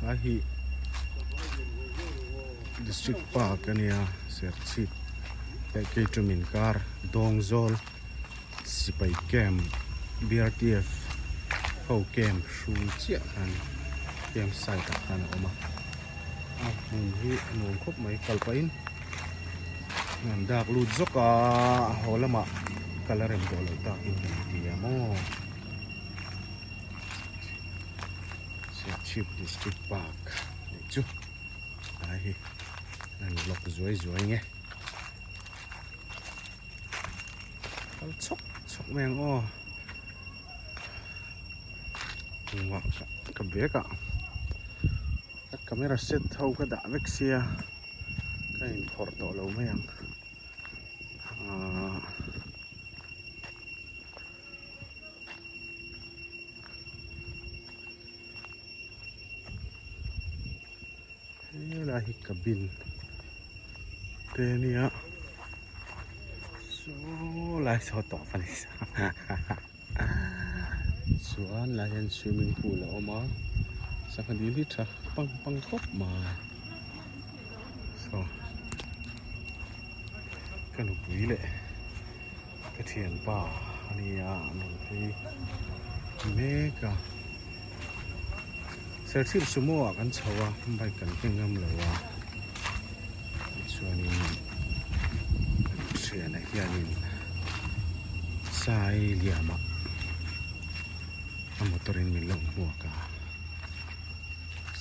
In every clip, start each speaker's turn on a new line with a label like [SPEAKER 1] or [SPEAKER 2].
[SPEAKER 1] A hi district park a nia Serchhip leh Keitum inkar Dawngzawl sipai camp B_R_T_F ho camp hrul chiah khan camp site ah khan a awm a a hmun hi a nuam khawp mai kal pahin an dak lut zawk a haw lamah kal a rem tawh loh takin kan ti a maw. Serchhip District Park tih chu tlai hi a in lock zuai zuai nge kal chhawk chhawk mai ang aw engmah ka bag ah ka camera set ho ka dah vek sia ka inphawrh tawh lo mai ang ahh. Helai hi cabin te a nia saw lai saw tawp a ni chuan lai hian swimming pool a awm a sangha dil hi tha pang pang khawp mai saw ka nupui leh. Ka thianpa a nia an rawn phei mek a Serchhip sumo ah kan chho a bike kan keng ngam lo a tichuanin kan thiana hianin sai liamah a motor in min lo hmuak a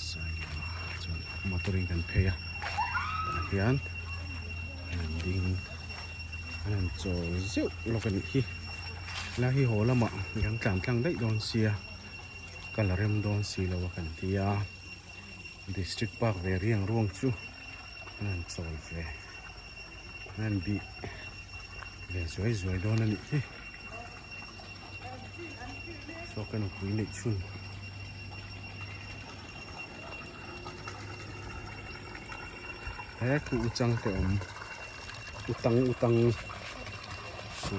[SPEAKER 1] sai liamah chuan motor in kan phei a tah hian an ding. An han chawl zeuh lawk a nih hi helai hi haw lamah kan tlan tlang daih dawn sia kal a rem dawn si lo a kan ti a district park ve riang ruang chu an han chawl ve an han bih ve zuai zuai dawn a nih hi saw ka nupui neih chhun. He khu u chang te awm u tang u tang khu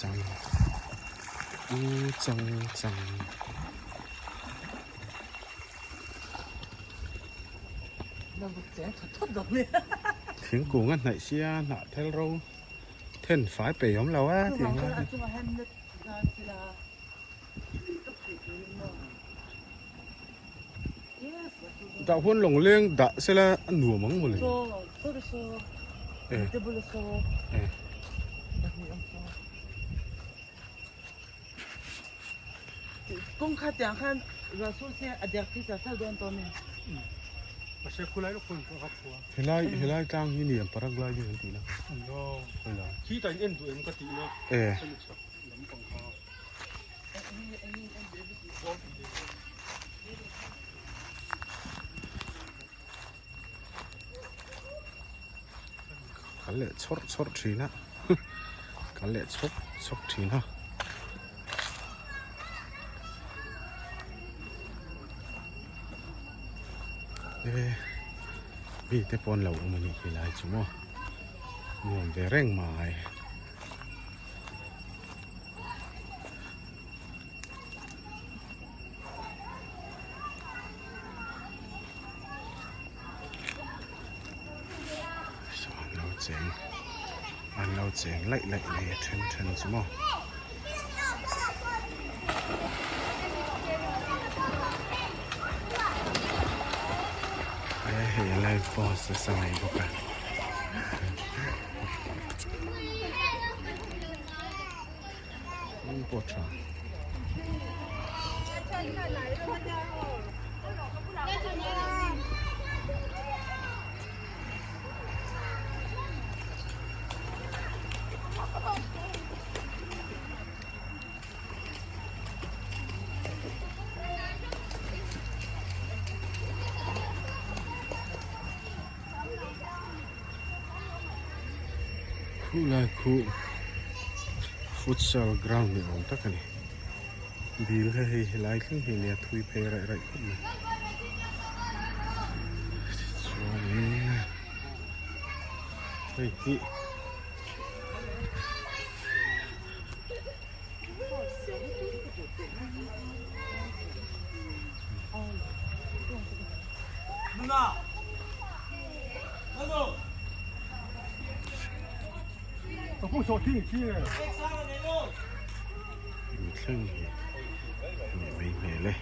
[SPEAKER 1] chang u chang chang. Thingkung a hnaih sia hnah thel ro then fai peih awm lo a tih ang lai dah huan lawng leng dah sela a nuam ang mawle e
[SPEAKER 2] Kawng kha tiang khan ruahsur se a dek phei char char dawn tawh a ni.
[SPEAKER 1] Helai helai tlang hi ni ang paragliding an tih na e Kal leh chawrh chawrh thin a kal leh chhawk chhawk thin a. E mi te pawn lo awm a nih khi lai chu maw nuam ve reng mai. Saw an lo cheng an lo cheng laih laih mai a then then chu maw. E hei live post a sa mai bawk a. Eng pawh tha. Khulai khu futsal ground ni awm tak a ni dil kha hei helai thleng hi nia thui phei raih raih khawp mai tichuanin hei hi. Thleng hi a nih mai hmel e.